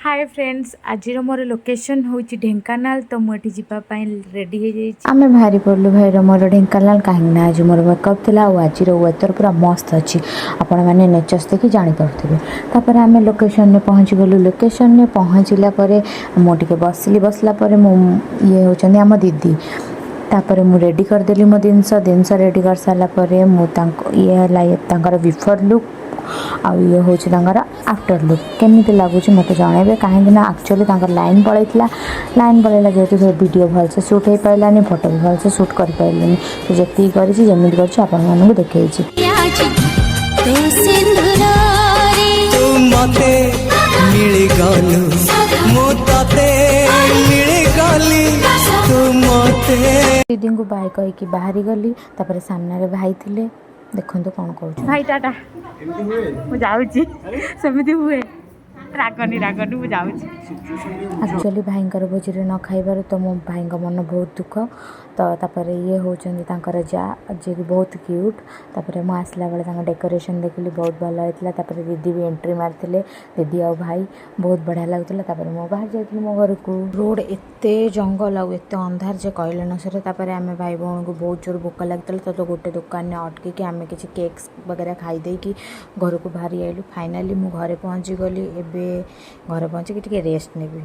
ହାଏ friends, ଆଜିର ମୋର location ହେଉଛି ଢେଙ୍କାନାଳ। ତ ମୁଁ ଏଠି ଯିବା ପାଇଁ ରେଡ଼ି ହେଇଯାଇଛି। ଆମେ ବାହାରି ପଡ଼ିଲୁ ଭାଇର ମୋର ଢେଙ୍କାନାଳ, କାହିଁକିନା ଆଜି ମୋର ମେକଅପ୍ ଥିଲା ଆଉ ଆଜିର ୱେଦର୍ ପୁରା ମସ୍ତ ଅଛି। ଆପଣମାନେ ନେଚର୍ସ ଦେଖି ଜାଣିପାରୁଥିବେ। ତାପରେ ଆମେ ଲୋକେସନ୍ରେ ପହଞ୍ଚିଗଲୁ। ଲୋକେସନ୍ରେ ପହଞ୍ଚିଲା ପରେ ମୁଁ ଟିକେ ବସିଲି। ବସିଲା ପରେ ମୁଁ, ଇଏ ହେଉଛନ୍ତି ଆମ ଦିଦି। ତାପରେ ମୁଁ ରେଡ଼ି କରିଦେଲି ମୋ ଜିନିଷ। ଜିନିଷ ରେଡ଼ି କରିସାରିଲା ପରେ ମୁଁ ତାଙ୍କ, ଇଏ ହେଲା ଇଏ ତାଙ୍କର ବିଫୋର୍ ଲୁକ୍ ଆଉ ଇଏ ହେଉଛି ତାଙ୍କର ଆଫ୍ଟର ଲୁକ୍। କେମିତି ଲାଗୁଛି ମୋତେ ଜଣାଇବେ, କାହିଁକି ନା ଆକ୍ଚୁଆଲି ତାଙ୍କର ଲାଇନ୍ ପଳେଇଥିଲା। ଲାଇନ୍ ପଳେଇଲା ଯେହେତୁ, ସେ ଭିଡ଼ିଓ ଭଲସେ ସୁଟ୍ ହେଇପାରିଲାନି, ଫଟୋ ବି ଭଲସେ ସୁଟ୍ କରିପାରିଲିନି। ତ ଯେତିକି କରିଛି, ଯେମିତି କରିଛି, ଆପଣମାନଙ୍କୁ ଦେଖେଇଛି। ତୋ ସିନ୍ଦୁରରେ ତୁ ମତେ ମିଳିଗଲୁ, ମୁଁ ତତେ ମିଳିଗଲି, ତୁ ମତେ ଦିଦିଙ୍କୁ ବାଏ କହିକି ବାହାରି ଗଲି। ତାପରେ ସାମ୍ନାରେ ଭାଇ ଥିଲେ, ଦେଖନ୍ତୁ କ'ଣ କହୁଛନ୍ତି। ଭାଇ, ଟାଟା, ମୁଁ ଯାଉଛି। ସେମିତି ହୁଏ, ରାଗନି, ରାଗନି, ମୁଁ ଯାଉଛି। ଆକ୍ଚୁଆଲି ଭାଇଙ୍କର ଭୋଜିରେ ନ ଖାଇବାରୁ ତ ମୋ ଭାଇଙ୍କ ମନ ବହୁତ ଦୁଃଖ। ତ ତାପରେ ଇଏ ହେଉଛନ୍ତି ତାଙ୍କର ଯା, ଯିଏକି ବହୁତ କ୍ୟୁଟ୍। ତାପରେ ମୁଁ ଆସିଲା ବେଳେ ତାଙ୍କ ଡେକୋରେସନ୍ ଦେଖିଲି, ବହୁତ ଭଲ ହେଇଥିଲା। ତାପରେ ଦିଦି ବି ଏଣ୍ଟ୍ରି ମାରିଥିଲେ। ଦିଦି ଆଉ ଭାଇ ବହୁତ ବଢ଼ିଆ ଲାଗୁଥିଲା। ତାପରେ ମୁଁ ବାହାରି ଯାଇଥିଲି ମୋ ଘରକୁ। ରୋଡ଼ ଏତେ ଜଙ୍ଗଲ ଆଉ ଏତେ ଅନ୍ଧାର ଯେ କହିଲେ ନ ସରେ। ତାପରେ ଆମେ ଭାଇ ଭଉଣୀକୁ ବହୁତ ଜୋର ଭୋକ ଲାଗିଥିଲା, ତ ଗୋଟେ ଦୋକାନରେ ଅଟକିକି ଆମେ କିଛି କେକ୍ସ ବଗେରା ଖାଇ ଦେଇକି ଘରକୁ ବାହାରି ଆଇଲୁ। ଫାଇନାଲି ମୁଁ ଘରେ ପହଞ୍ଚିଗଲି। ଏବେ ଘରେ ପହଞ୍ଚିକି ଟିକେ ରେଷ୍ଟ ନେବି।